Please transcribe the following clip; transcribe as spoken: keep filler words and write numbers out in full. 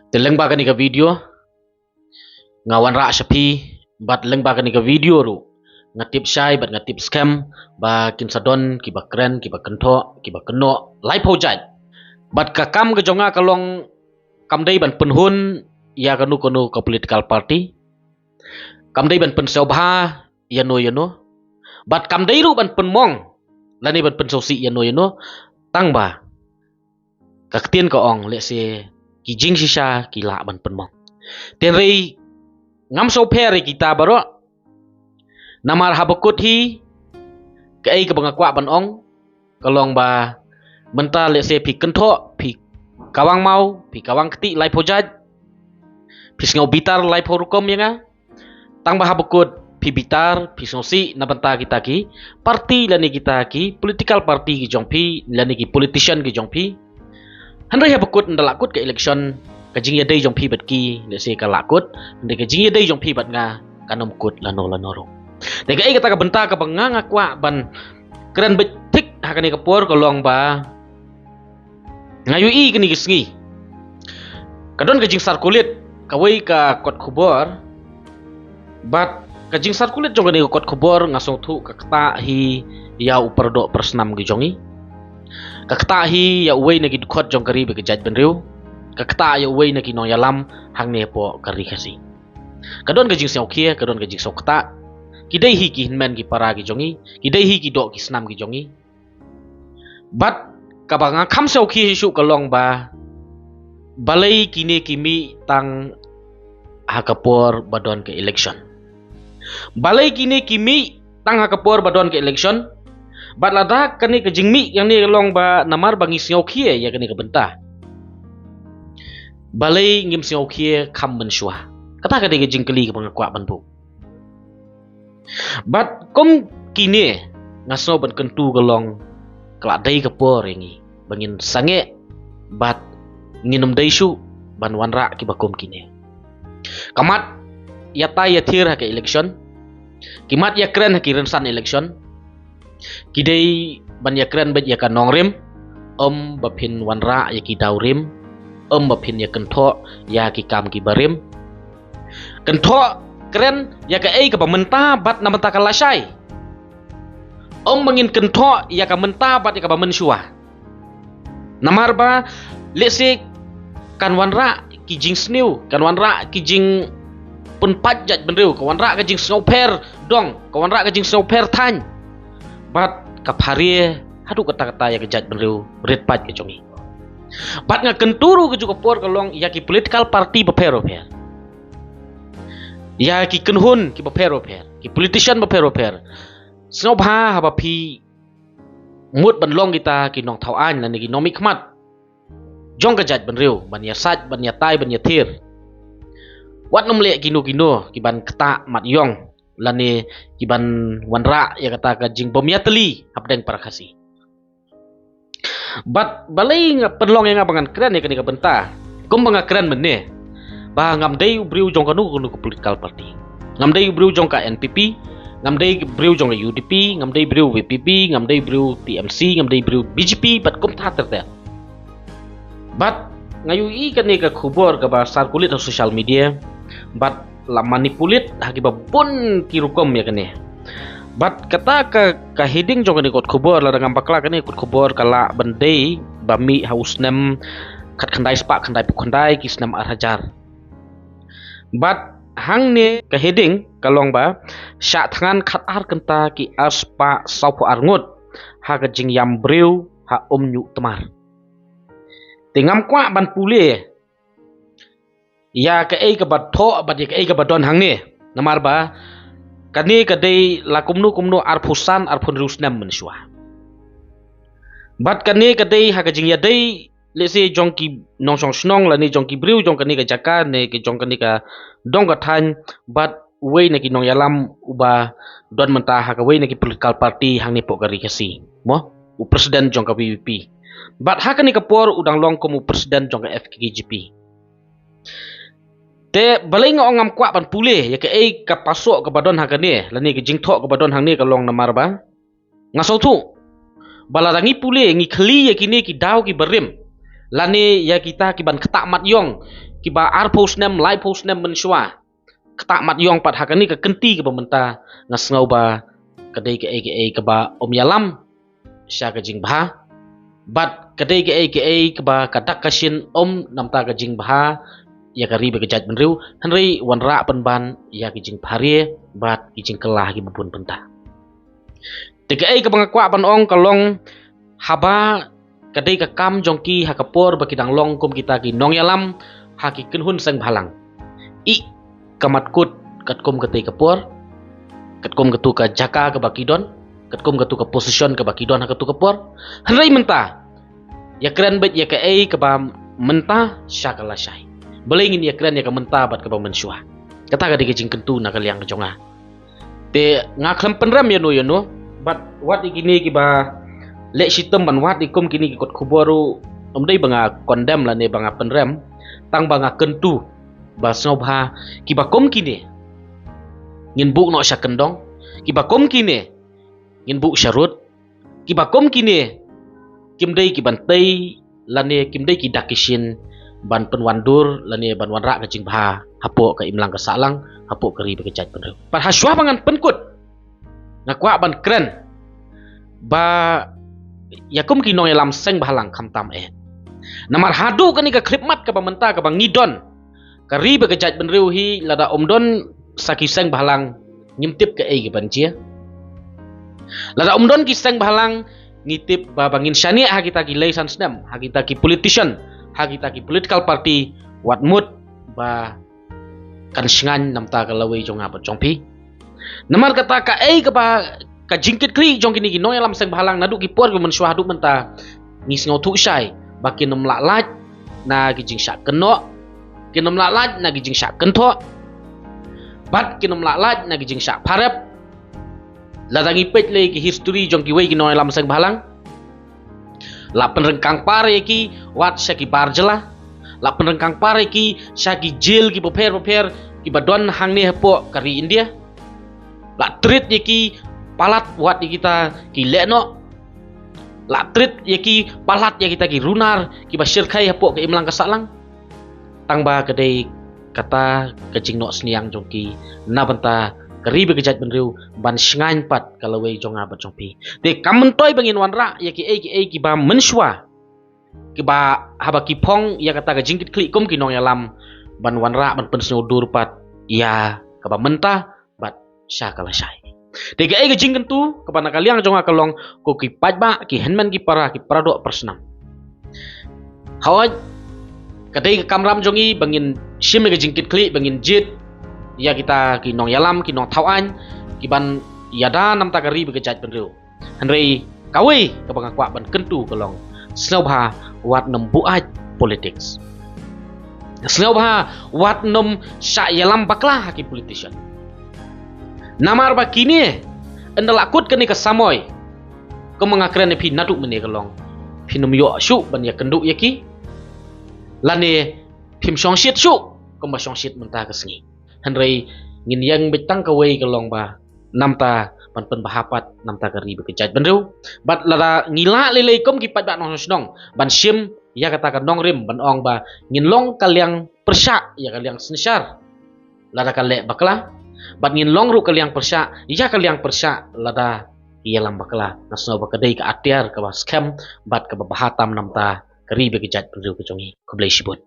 Te lyngba kane ka video nga wanrah sha phi, bad lyngba kane ka video ruh nga tip shai bad nga tip skhem ba kin sa don kiba kren, kiba kynthoh, kiba kynnoh laiphew jait. Bad ka kam ka jong nga ka long kam dei ban pynhun ïa kano kano ka political party, kam dei ban pynsngewbha ïano ïano, bad kam dei ruh ban pynmong lane ban pynsngewsih ïano ïano, tang ba ka ktien ka ong, lehse ki jingshisha ki lah ban pynmong. Hynrei ngam sngewpher ïa kita baroh. Namar haba kut hi, kaei kaba nga kwah ban ong ka long ba mynta lehse phi kynthoh, phi kawang maw, phi kawang ktieh laiphew jait, phi sngew bitar laiphew rukom ïa nga. Tang ba haba kut phi bitar, phi sngewsih na bynta kita ki party lane kita ki political party ki jong phi lane ki politician ki jong phi. Hynrei haba kut, ynda la kut ka election, ka jingïadei jong phi bad ki, lehse ka la kut, hynrei ka jingïadei jong phi bad nga kan ym kut lano lano ruh. Te kaei kata ka bynta kaba nga nga kwah ban kren beit thik ha kane ka por ka long ba nga ïohi kane ka sngi ka don ka jingsarkulit kawei ka kot khubor. Bad ka jingsarkulit jong kane ka kot khubor nga sngewthuh ka ktah hi ïa u paradoh parasnam ki jong ngi. Ka ktah hi ïa uwei na ki dkhot jong ka ri bad ka jaitbynriew. Ka ktah ïa uwei na ki nongïalam hangne hapoh ka ri Khasi. Ka don ka jingsngewkhia, ka don ka jingsngewktah. Ki dei hi ki hynmen ki para ki jong ngi, ki dei hi ki doh ki snam ki jong ngi. Bad kaba nga kham sngewkhia shuh ka long ba balei kine ki mih tang ha ka por ba don ka election. Balei kine ki mih tang ha ka por ba don ka election. Bad lada kane ka jingmih ïa kane ka long ba namar ba ngi sngewkhia ïa kane ka bynta, balei ngim sngewkhia kham mynshuwa? Kata ka dei ka jingkylli kaba nga kwah ban buh. Bad kum kine nga sngew ban kyntu ka long ka la dei ka por ïa ngi ba ngin sangeh bad ngin ym dei shuh ban wanrah kiba kum kine. Ka mat ïatai ïathir ha ka election, ki mat ïakren ha ki rynsan election. Ki dei ban ïakren beit ïa ka nongrim, ym ba phin wanrah ïa ki dawrim, ym ba phin ïa kynthoh ïa ki kam kiba rim. Kynthoh, kren ïa kaei kaba mynta bad na bynta ka lashai. Ym ba ngin kynthoh ïa ka mynta bad ïa kaba mynshuwa. Namar ba lehse kan wanrah ki jingsniew, kan wanrah ki jingpynpait jaitbynriew, kan wanrah ka jingsngewpher dong, kan wanrah ka jingsngewpher thaiñ. Bad ka pharia haduh katta katta ïa ka jaitbynriew rit paid ka jong ngi. Bad nga kyntu ruh kajuh ka por ka long ïa ki political party bapher bapher, ïa ki kynhun kiba pher bapher, ki politician bapher bapher. Sngewbha haba phi mut ban long kita ki nongthaw aiñ lane ki nongmihkhmat jong ka jaitbynriew, ban ïasaid, ban ïatai, ban ïathir. Wat nym leh kino kino ki ban ktah mat ïong lane ki ban wanrah ïa kata ka jingbym ïatylli hapdeng para Khasi. Bad balei nga pynlong ïa nga ba ngan kren ïa kane ka bynta? Kumba nga kren mynne, ba ngam dei u briew jong kano kano ka political party. Ngam dei u briew jong ka N P P, ngam dei u briew jong ka U D P, ngam dei u briew V P P, ngam dei u briew T M C, ngam dei u briew B J P, bad kumta ter ter. Bad nga ïohi kane ka khubor kaba circulate ha social media, bad la manipulate ha kiba bun ki rukom ïa kane. Bad kata ka, ka heading jong kane kot khubor, lada ngam bakla kane kot khubor ka lah ban dei ba mih ha u snem khatkhyndai spah khyndaiphew khyndai ki snem ar hajar. Bad hangne ka heading ka long ba shah thngan khatar kynta ki ar spah sawphew ar ngut ha ka jingïam briew ha Umñiuhtmar. Te ngam kwah ban pule ïa kaei kaba thoh bad ïa kaei kaba don hangne, namar ba kane ka dei la kumno kumno arphew san arphew hynriew snem mynshuwa. Bad kane ka dei ha ka jingïadei lehse jong ki nongshong shnong lane jong ki briew jong kane ka jaka ne ki jong kane ka dong ka thaiñ bad uwei na ki nongïalam uba don mynta ha kawei na ki political party hangne hapoh ka ri Khasi, mo, u president jong ka V P P. Bad ha kane ka por u dang long kum u president jong ka F K J P. Te balei nga ong ngam kwah ban pule ïa kaei ka pasoh kaba don ha kane lane ka jingthoh kaba don hangne ka long namar ba nga sngewthuh ba lada ngi pule ngi khlieh ïa kine ki daw kiba rim, lane ïa kita ki ban ktah mat ïong, kiba arphew snem, laiphew snem mynshuwa. Ktah mat ïong pat ha kane ka kynti kaba mynta, nga sngew ba ka dei kaei kaei kaba ym ïalam sha ka jingbha. Bad ka dei kaei kaei kaba ka dak ka shin ym namta ka jingbha ïa ka ri bad ka jaitbynriew, hynrei wanrah pynban ïa ki jingpharia bad ki jingkylla ha kiba bun bynta. Te kaei kaba nga kwah ban ong ka long, haba ka dei ka kam jong ki ha ka por ba ki dang long kum kita ki nongïalam ha ki kynhun seng bhalang, i ka mat kut katkum katei ka por, katkum katu ka jaka kaba ki don, katkum katu ka position kaba ki don ha katu ka por. Hynrei mynta, ïakren beit ïa kaei kaba mynta sha ka lashai. Balei ngin ïakren ïa ka mynta bad kaba mynshuwa? Kata ka dei ka jingkyntu na ka liang ka jong nga. Te nga khlem pynrem ïano ïano, bad wat ïa kine kiba leh shitom ban wad ïa kum kine ki kot khubor ruh, ym dei ba nga condemn lane ba nga pynrem, tang ba nga kyntu ba sngewbha kiba kum kine ngin buh noh sha kyndong, kiba kum kine ngin buh sha rud, kiba kum kine kim dei ki ban tei lane kim dei ki dak ki shin ban pynwandur lane ban wanrah ka jingbha hapoh ka imlang ka sahlang, hapoh ka ri bad ka jaitbynriew. Bad ha shuwa ba ngan pynkut, nga kwah ban kren ba ïa kum ki nongïalam seng bhalang khamtam eh. Namar haduh kane ka khyllipmat kaba mynta kaba ngi don, ka ri bad ka jaitbynriew hi, lada ym don sa ki seng bhalang, ngim tip kaei kaban jia. Lada ym don ki seng bhalang, ngi tip ba, ba ngin shaniah ha kita ki lei san snem, ha kita ki politician, ha kita ki political party, wat mut ba kan shngaiñ namta ka lawei jong nga bad jong phi. Namar kata kaei kaba ka jingkitkhlieh jong kine ki nongïalam seng bhalang naduh ki por kiba mynshuwa haduh mynta, ngi sngewthuh shai ba kin ym lah lait na ki jingshah kynnoh, kin ym lah lait na ki jingshah kynthoh, bad kin ym lah lait na ki jingshah pharep. Lada ngi peit lei ki history jong kiwei ki nongïalam seng bhalang, la pynryngkang par ïa ki wat sha ki bar jylla, la pynryngkang par ïa ki sha ki jel kiba pher bapher kiba don hangne hapoh ka ri India. La treat ïa ki palat wat ïa kita ki lehnoh. La treat ïa ki palat ïa kita ki runar kiba shyrkhei hapoh ka imlang ka sahlang. Tang ba ka dei kata ka jingnoh synñiang jong ki na bynta ka ri bad ka jaitbynriew ban shngaiñ pat ka lawei jong nga bad jong phi. Te kam myntoi ba ngin wanrah ïa kiei kiei kiba mynshuwa, kiba haba ki phong ïa kata ka jingkitkhlieh kum ki nongïalam, ban wanrah ban pynsngewdur pat ïa kaba mynta bad sha ka lashai. Te kaei ka jingkyntu kaba na ka liang jong nga ka long, ko ki paidbah, ki hynmen ki para, ki paradoh parasnam. Hooid, ka dei ka kamram jong ngi ba ngin shim ïa ka jingkitkhlieh, ba ngin jied ïa kita ki nongïalam, ki nongthaw aiñ kiban ïada namta ka ri bad ka jaitbynriew. Hynrei kawei kaba nga kwah ban kyntu ka long, sngewbha wat nym buaid politics. Sngewbha wat nym shah ïalam bakla ha ki politician. Namar ba kine, ynda la kut kane ka samoi, kumba nga kren ïa phi naduh mynne ka long, phin nym ïoh shuh ban ïakynduh ïa ki, lane phim shongshit shuh kumba shongshit mynta ka sngi. Hynrei ngin ïeng beit tang kawei ka long ba namta ban pynbha pat namta ka ri bad ka jaitbynriew. Bad lada ngi lah lei lei kum ki paidbah nongshong shnong ban shim ïa kata ka nongrim ban ong ba ngin long ka liang pyrshah ïa ka liang synshar lada ka leh bakla, bad ngin long ruh ka liang pyrshah ïa ka liang pyrshah lada ki ïalam bakla. Nga sngew ba ka dei ka atiar kaba skhem bad kaba bha tam namta ka ri bad ka jaitbynriew ka jong ngi. Khublei shibun.